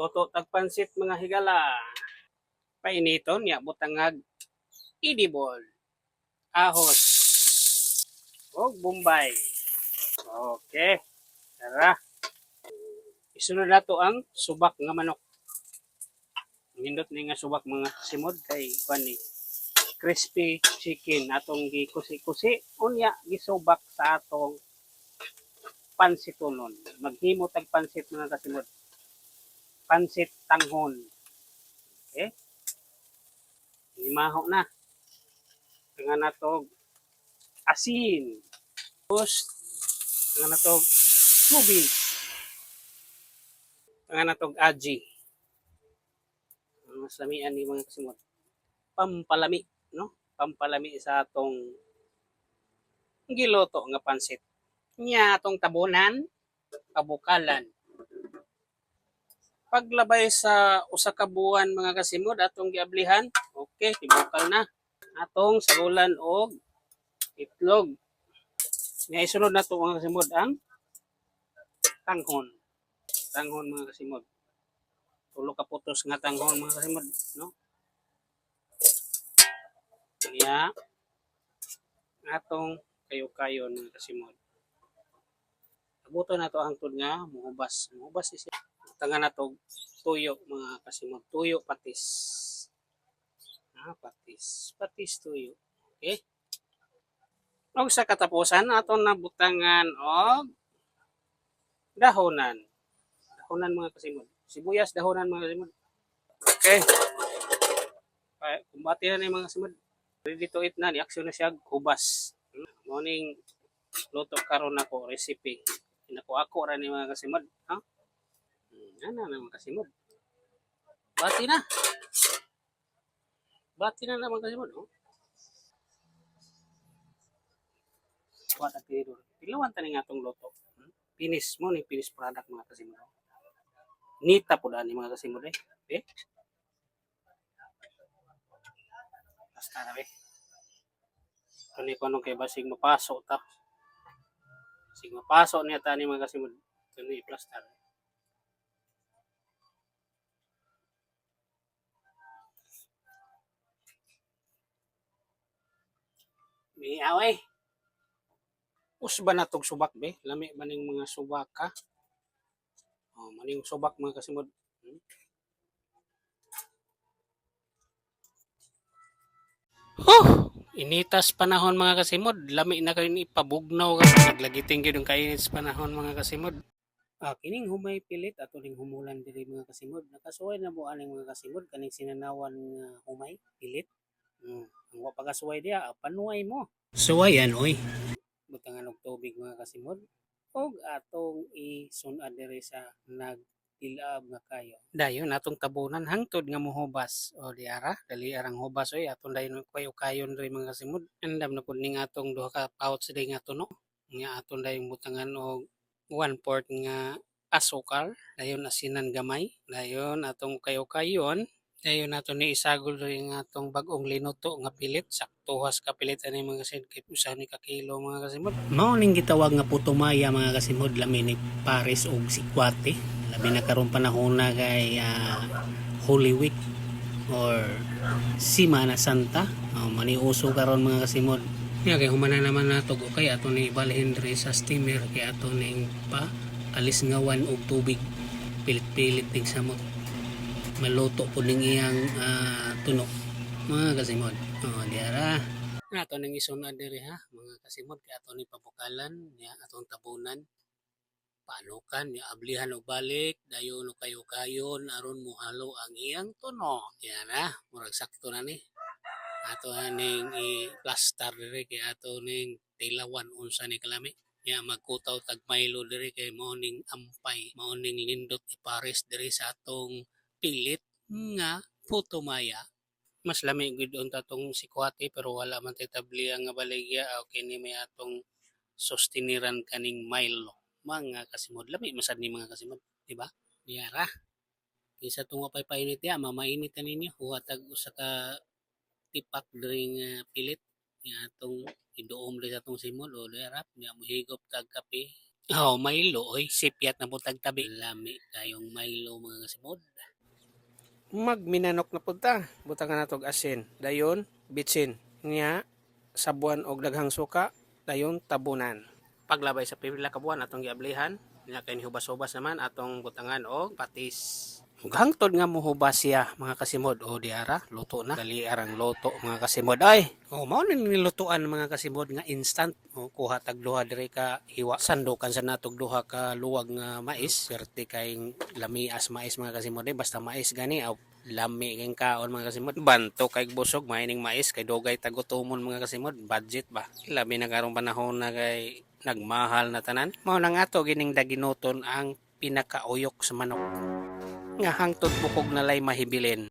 Luto tag pansit, mga higala. Painiton ya, butangag edible. Ahos. Og Bombay. Okay. Tara. Isunod nato ang subak nga manok. Nindot ni nga subak, mga simod, kay kuan ni, crispy chicken atong gikusi-kusi, unya gisubak sa atong pansitonon. Maghimo tag pansit, mga kasimod. Pansit tanghon. Okay? Nimaho na. Nga nato asin. Tapos nga nato tubig. Nga nato aji. Ang mas lamian ni, mga kasimod. Pampalami, no? Pampalami sa atong giluto nga pansit. Nya atong tabunan, pabukalan. Paglabay sa 1 ka buwan, mga kasimod, atong giablihan, okay, tibukal na. Atong sagulan og itlog. Nga isunod nato, mga kasimod, ang tanghon. Tanghon, mga kasimod. 3 ka putos nga tanghon, mga kasimod, no? Kaya atong kayo-kayon, mga kasimod. Abuto nato hangtod nga muhubas. Muhubas siya. Tanga nato tuyo, mga kasimod. Tuyo patis. Ah, patis. Patis tuyo. Okay. Og sa katapusan, aton nabutangan og dahonan. Dahonan, mga kasimod. Sibuyas dahonan, mga kasimod. Okay. Kumbati na ni, mga kasimod. Ready to eat na ni, aksyon na siya hubas. Morning luto karon nako recipe. Nako ako ra ni, mga kasimod, ha? Ana na, mga kasimod. Bati na. Bati na na, mga kasimod, oh. Kuha ta tinidor. Pilawan ta ni nga atong luto. Finish mo ni, finish product, mga kasimod. Nita po ani, mga kasimod, eh. Eh. Basta na be. Kani ko anong kay basig mapaso ta. Basig mapaso niya ta ni, mga kasimod. Kani i-plaster. May away. Usba na tog subak be. Lami ba ning mga subak ka? Oh, maning subak, mga kasimod. Huh! Initas panahon, mga kasimod. Lami na kayo ni ipabugnaw ka. Naglagiting gyud ang kainit sa panahon, mga kasimod. Ah, kining humay pilit ato ning humulan diri, mga kasimod. Nakasuway na mo aning, mga kasimod, kaning sinanawan nga humay pilit. Ang wa pa kasuway diya, ah, panuay mo. Suwayan oy. Butangan og tubig, mga kasimod. Og atong isun-ad diri sa nagtilab nga kayo. Dayon atong tabunan hangtod nga mohubas. O diara, dali arang hubas oy, aton dayon kayo-kayon diri, mga kasimod. Andam na pud ning atong 2 ka pouch diri nga tuno. Nga aton dayon butangan og 1/4 nga asukal, dayon asinan gamay, dayon atong kayo-kayon, dayon ato ni isagol diri nga atong bag-ong linuto nga pilit, saktuhas ka pilit ani, mga kasimod, kay 1 ni ka kilo, mga kasimod. Mao ning gitawag nga putumaya, mga kasimod, lami ni pares og sikwate. Labi na karon panahon na kay Holy Week or Simana Santa. Oh, maniuso karon, mga kasimod. Nya kay humana naman nato, okay, ato ni ibalhin diri sa steamer kay ato ning pa alis ngawan og tubig. Pilit-pilit ning samot. Maluto po ning iyang tuno, mga kasimod. Oh, diara. Ato ning isunod diri ha, mga kasimod, kay ato ni pabukalan nya atong tabunan. Panukan nya, ablihan og balik dayon og kayo-kayon aron mohalo ang iyang tuno. Yan na, murag sakto na ni. Ato ning i-plaster diri kay ato ning tilawan unsa ni kalami. Nya magkutaw tag Milo diri kay mao ning ampay, mao ning lindot ipares diri sa atong pilit nga putumaya. Mas lami gud unta tong sikwate pero wala man tay tabliya nga baligya. Okay ni may atong sustiniran kaning Milo. Mga kasimod, lami masad ni, mga kasimod, di ba? Diara. Kaysa tunga pay painit ya, mamainit na ninyo. Huwa tag 1 ka tipak diri nga pilit nga atong iduom diri sa atong simod o diara nya mohigop tag kape. Oh, Milo oy, sipyat na butag tabi. Lami kayong Milo, mga kasimod. Magminanok na pud ta. Butangan natog asin. Dayon, bitsin. Nya, sabuan og daghang suka. Dayon, tabunan. Paglabay sa pipila ka buwan, atong giablihan. Nya kay hubas-hubas naman, atong butangan og patis. Hangtod nga muhubas siya, mga kasimod. O diara, luto na. Dali arang luto, mga kasimod. Ay, o mao ning nilutuan, mga kasimod, nga instant. O kuha tag duha diri ka hiwa. Sandukan sa natog duha ka luwag nga mais. Perti kay lamias mais, mga kasimod. Eh, basta mais gani aw lami kayong kaon, mga kasimod. Banto kay busog maining mais kay dugay tagutomon, mga kasimod. Budget ba? Labi na karong panahon na kay nagmahal na tanan. Mao na nga to gining daginuton ang pinakauyok sa manok nga hangtod bukog na lay mahibilin.